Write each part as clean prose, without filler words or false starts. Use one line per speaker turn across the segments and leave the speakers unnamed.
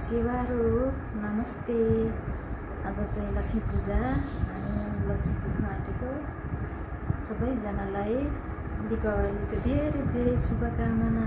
सेवारो नमस्ते। आज चाहिँ लक्ष्मी पूजा अनि लक्ष्मी पूजा आँटेको सबैजनालाई दीपावलीको धेरै धेरै शुभकामना।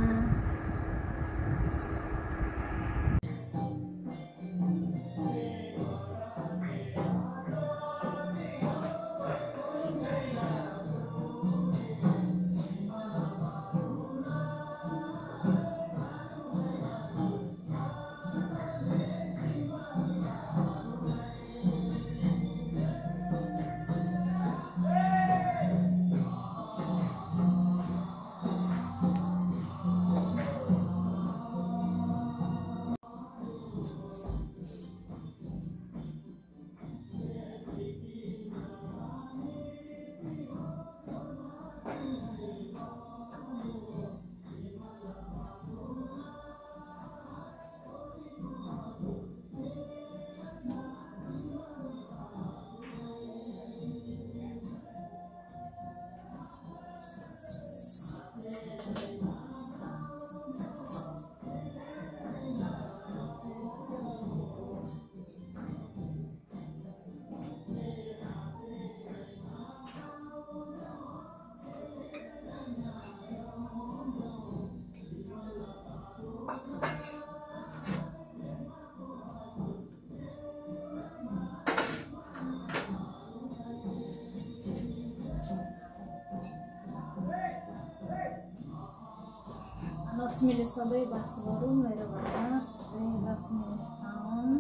लक्ष्मीले सधैँ बास गरौँ मेरो घरमा, सधैँ लक्ष्मीले आउन्।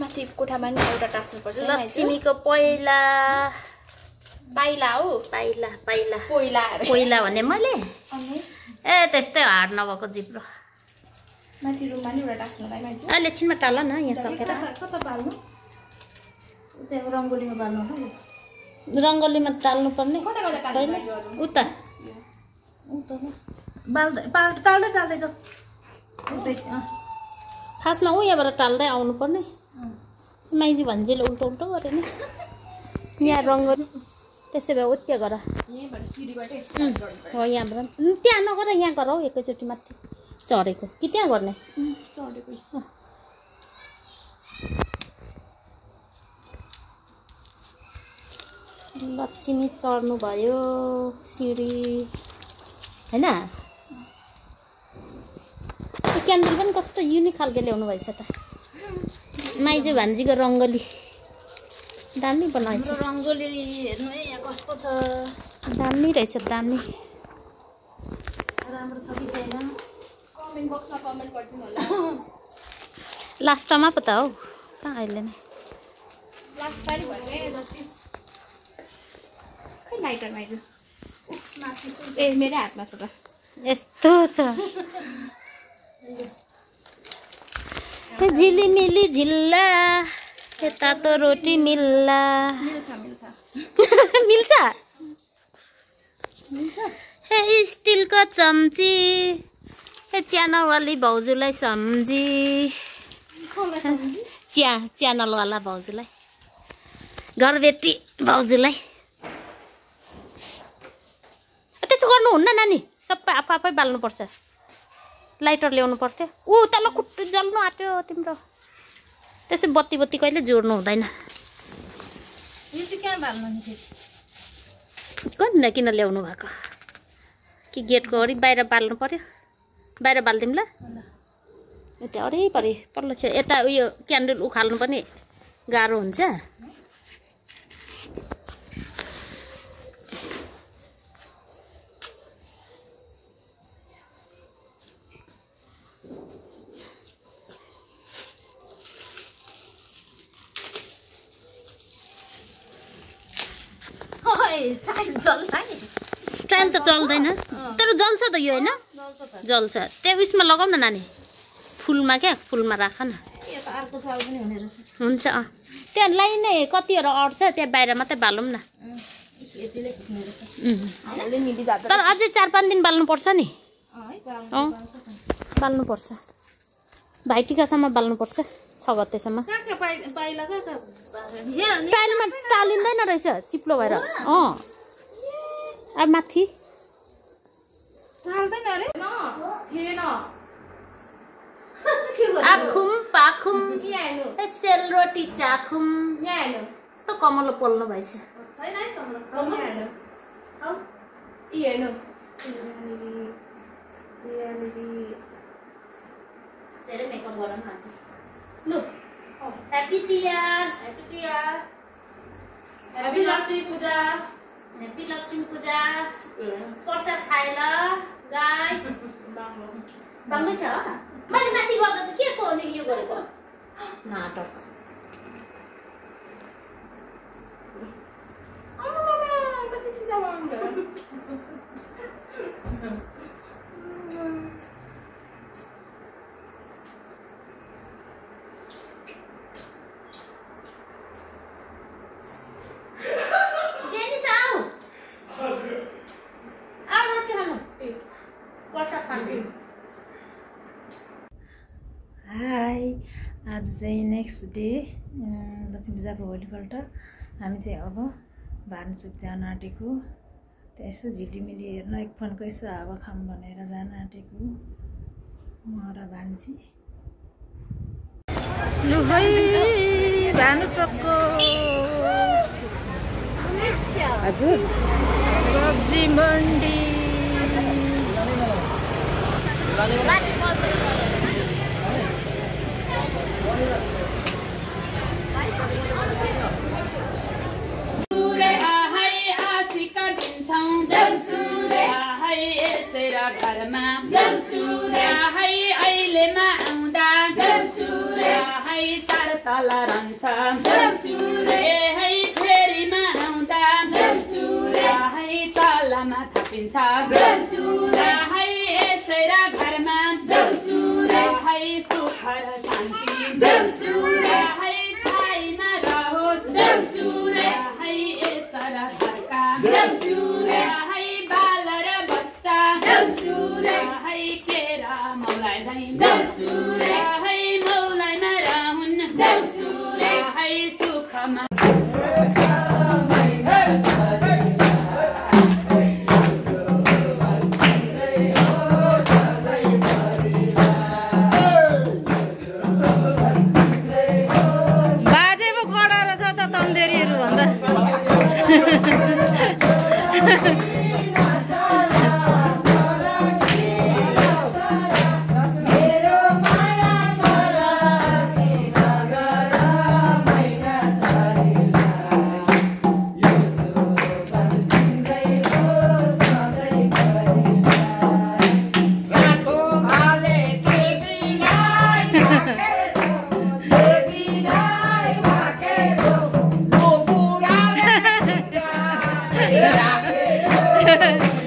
माथि कोठामा नि एउटा टास्नुपर्छ।
लक्ष्मीको पहिला
पाइला हो,
पाइला पाइला
पहिला
पहिला भने मैले
अनि
ए त्यस्तै हार्ड नभएको जिब्रो।
माथि रुममा नि एउटा टास्नुलाई मान्छे
अहिले छिनमा टाल न यहाँ सकेर।
कता बाल्नु?
त्यहाँ रङ्गोलीमा बाल्नु होला।
रङ्गोलीमा टाल्नु पर्ने
कता कता टाल्नु?
उता
टाल्दै टाल्दै जाऊ।
खासमा ऊ यहाँबाट टाल्दै आउनु पर्ने। माइजी भन्जेले उल्टो उल्टो गरे नि यहाँ रङ्गोली। त्यसो भए उत्यो गर हो, यहाँबाट त्यहाँ नगर, यहाँ गर हौ एकैचोटि माथि चढेको कि त्यहाँ गर्ने
चढेको।
लक्ष्मी चढ्नु भयो सिँढी होइन। क्यान्डल पनि कस्तो युनिक खालको ल्याउनु भएछ त। माइजू भान्जीको रङ्गोली दामी बनाएछ।
रङ्गोली हेर्नु है यहाँ कस्तो छ,
दामी रहेछ, दामी
राम्रो छ कि छैन
कमेन्ट बक्समा कमेन्ट गरिदिनु होला।
लास्टमा पो त हौ, कहाँ अहिले नै
लास्ट पालि भने जति खै लाइटर माइजु ए मेरै हातमा छ त।
यस्तो छ झिलिमिली झिल्ला तातो रोटी मिल्ला।
मिल्छ मिल्छ
मिल्छ
मिल्छ।
हे स्टिलको चम्ची, हे च्यानलवाली भाउजूलाई सम्झी। च्यानलवाला भाउजूलाई, घरबेटी भाउजूलाई। त्यसो गर्नुहुन्न नानी, सबै आफै आफै बाल्नुपर्छ। लाइटर ल्याउनु पर्थ्यो। ऊ तल खुट्टु जल्नु आँट्यो तिम्रो। त्यसै बत्ती बत्ती कहिले जोड्नु हुँदैन।
यो चाहिँ कहाँ बाल्नु नि फेरि?
किन किन ल्याउनु भएको कि गेटको वरि बाहिर बाल्नु पर्यो? बाहिर बालिदिउँ ल। यता वरिपरि पल्लो छ, यता उयो क्यान्डल उखाल्नु पनि गाह्रो हुन्छ। ट्रायल त चल्दैन तर जल्छ त यो होइन, जल्छ। त्यो उयसमा लगाऊ न नानी, फुलमा क्या, फुलमा राख न।
अर्को साल पनि हुने रहेछ।
हुन्छ त्यहाँ लाइनै कतिवटा अट्छ, त्यहाँ बाहिर मात्रै बालौँ न। तर अझै 4-5 दिन बाल्नुपर्छ नि। बाल्नुपर्छ, भाइटिकासम्म बाल्नुपर्छ। गतेसम्म
पाइला
टाइलमा टालिँदैन रहेछ चिप्लो भएर अब माथि आखुम पाखुम सेलरोटी चाखुम यस्तो कमलो पोल्नु भएछ धेरै मेकअप गर्न खान्छ लु ह्यापी तिहार ह्यापी लक्ष्मी पूजा प्रसाद खाएर गाइस बाङ्गै छ मैले माथि गर्दा चाहिँ के को यो गरेको नाटक
हाई आज चाहिँ नेक्स्ट डे लक्ष्मी पूजाको भोलिपल्ट हामी चाहिँ अब भानुचोक जान आँटेको त्यहाँ यसो झिलिमिली हेर्न एकपनको यसो हावा खाऊँ भनेर जान आँटेको म र भान्जी लु है भानुचोकको हजुर सब्जी मन्डी
घरमा अहिलेमा आउँदा चार तल रहन्छ फेरिमा आउँदा तलमा थपिन्छ घरमा सुख र शान्ति छाइमा रहोस् बाल र बच्चा केरा मौलाई मौलाइमा रहन् सुखमा
बाजे पो कडा रहेछ त तन्देरीहरू भन्दा
Yeah.